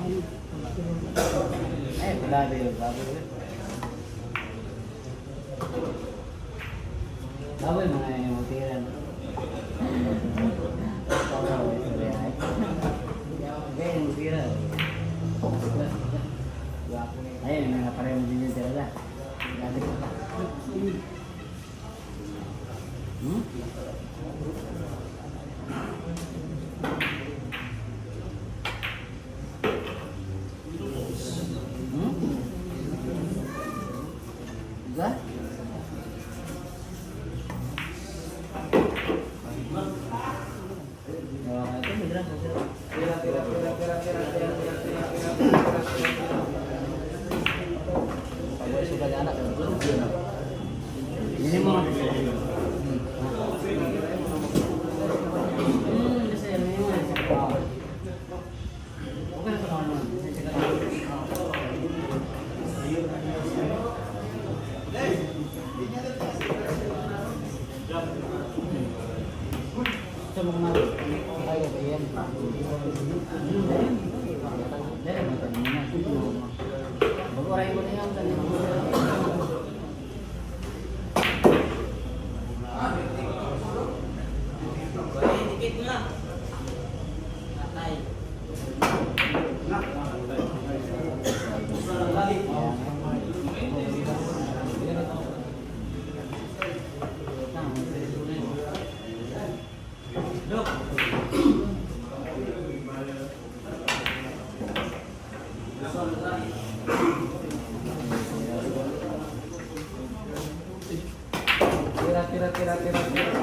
Ay, grabe yun, grabe yun. Bawal mga yung tira, no? Kaya yung tira. Ayun, mga pareho din yung tira na. Grabe ka pa. Hmm? Hmm? Diba? Oh, ito, may dress, may dress. Tira, tira, tira, tira, tira, tira, tira, tira, tira, tira, tira. Pag suka anak, ini mo. Kasi ano yun, oh. Okay na sa kanon. Kasi ka. Sa mga ay, ayan. Dahil, matanong na. Bago ko na yan, tanong. Dikit mo na. Atay. Dok. Tira, tira, tira, tira, tira.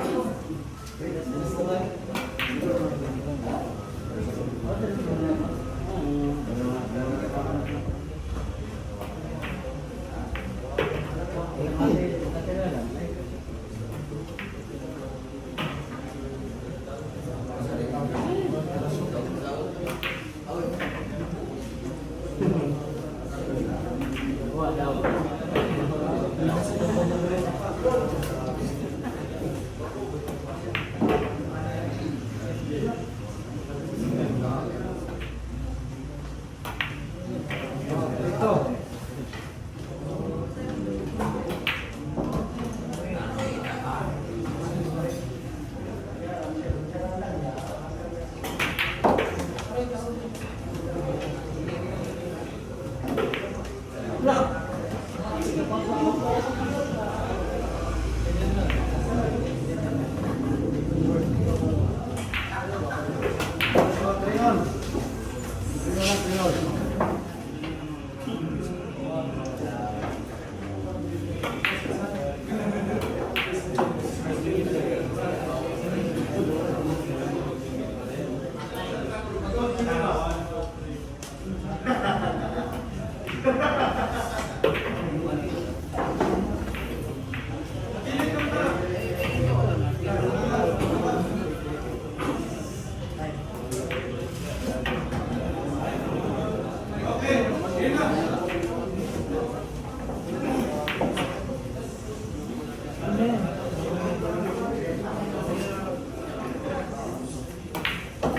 Ito. Oh, Trion. Trion lang, Trion.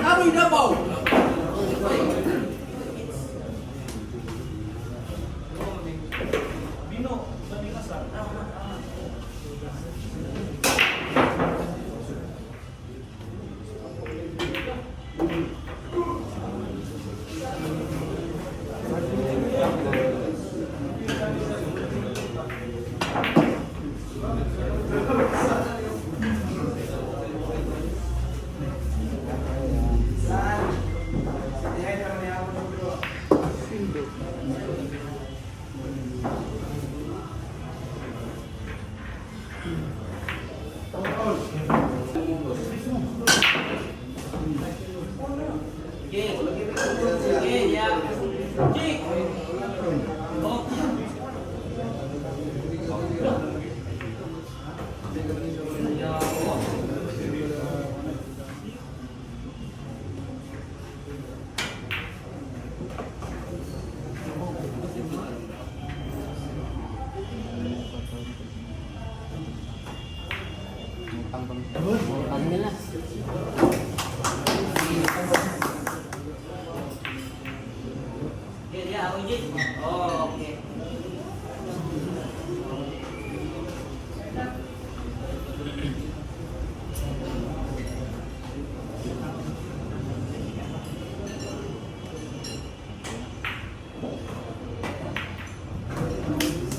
Aroy na ba? Sige. Sige, ya. Jik. Oh. Pang nila. Ako, Jig. Oh, okay.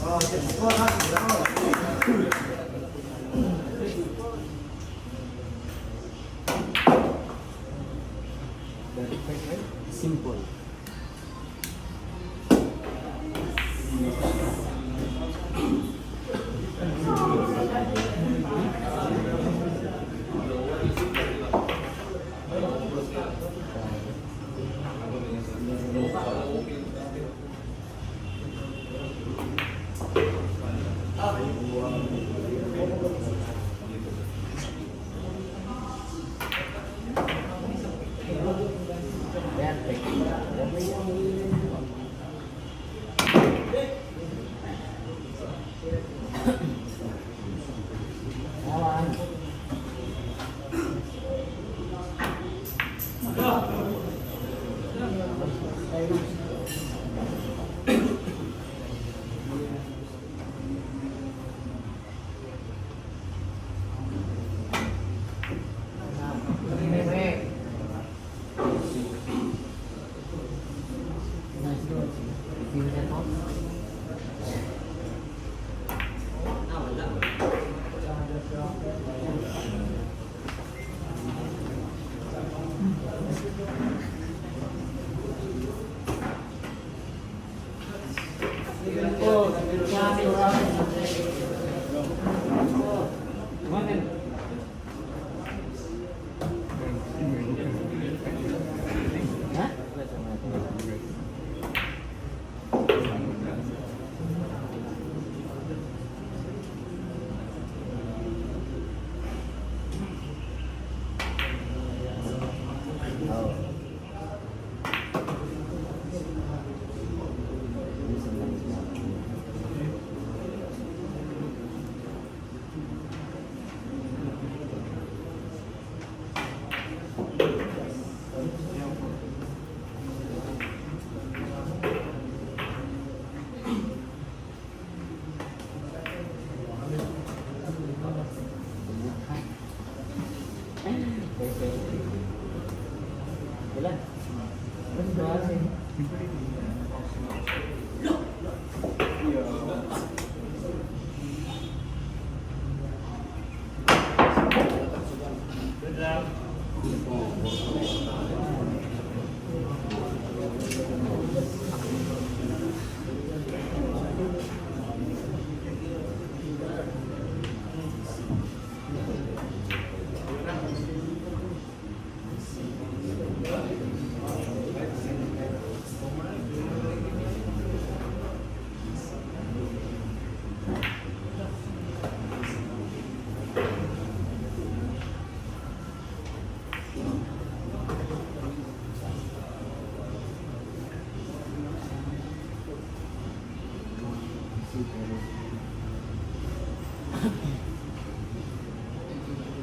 Oh, 6-4 ha. Siguro. Simple. Perfect. Awan. Nice good. Feel that off? Ah, wala. Ha? Oh. Ilan? Basta.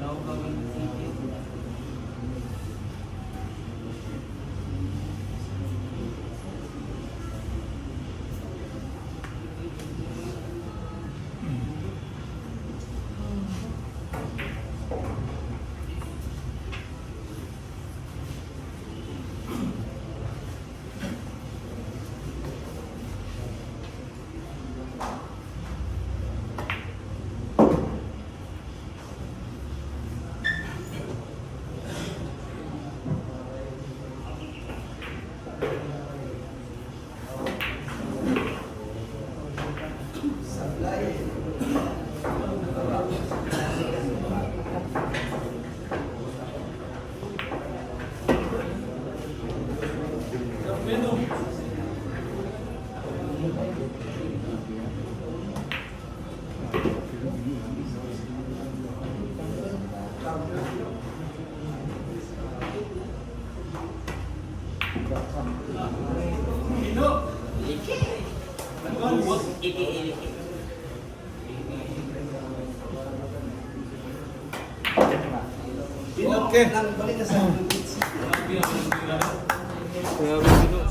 Wala akong gagawin sa city. Sablay. Like. Iki, iki. Okay. Balik na sa Kaya